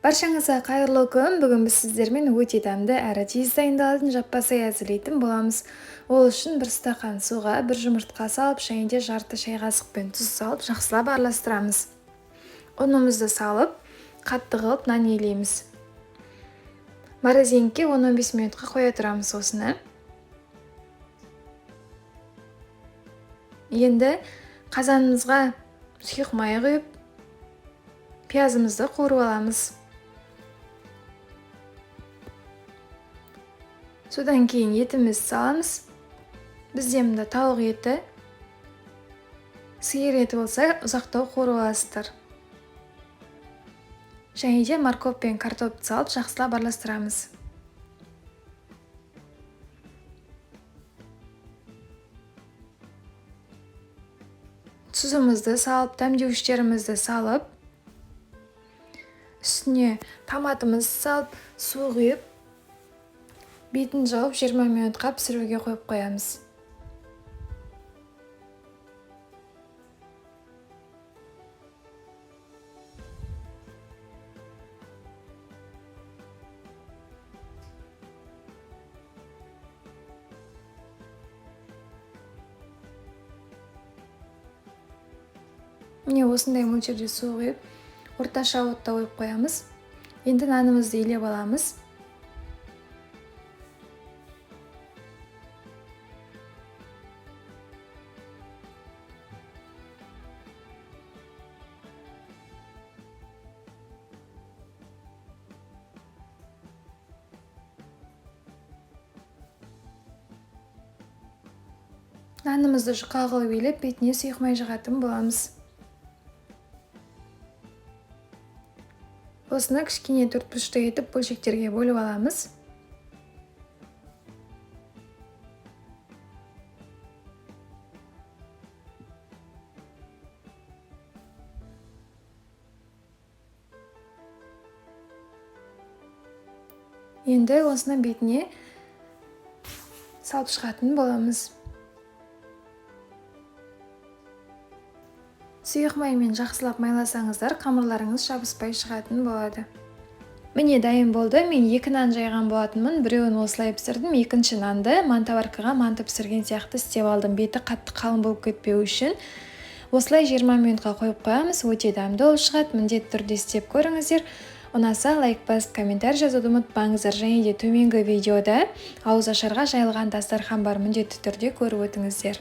Баршаңызға қайырлы күн. Бүгін біз сіздермен өте дәмді әрі тез дайындалатын жаппасай әзірлейтін боламыз. Ол үшін бір стақан суға бір жұмыртқа салып, және де жарты шай қасықпен тұз салып, жақсылап араластырамыз. Ұнымызды салып, қатты қылып нан илейміз. Морозильникке 10-15 минутқа қоя тұрамыз осыны. Енді қазанымызға сұйық май құйып, пиязымызды қуырып аламыз. Содан кейін етімізді саламыз. Бізде мында тауық еті, сиыр еті болса ұзақтау қуырып аласыздар. Және де морковь пен картопты салып жақсылап араластырамыз. Тұзымызды салып, дәмдеуіштерімізді салып, үстіне томатымызды салып, су құйып, бетін жауып 20 минутқа пісіруге қойып қоямыз. Міне осындай мөлшерде су құйып, орташа отта қойып қоямыз. Енді нанымызды илеп аламыз. Нанымызды жұқа қылып илеп, бетіне сұйық май жағатын боламыз. Осыны кішкене төртбұрышты етіп бөлшектерге бөліп аламыз. Енді осыны бетіне салып шығатын боламыз. Сұйық маймен жақсылап майласаңыздар, қамырларыңыз жабыспай шығатын болады. Міне дайын болды. Мен 2 нан жайған болатынмын. Біреуін осылай пісірдім, екінші нанды мантоваркаға манты пісірген сияқты істеп алдым. Беті қатты қалың болып кетпеу үшін. Осылай 20 минутқа қойып қоямыз. Өте дәмді болып шығады. Міндетті түрде істеп көріңіздер. Ұнаса лайк басып, комментарий жазуды ұмытпаңыздар. Және де төменгі видеода ауыз ашарға жайылған дастархан бар, міндетті түрде көріп өтіңіздер.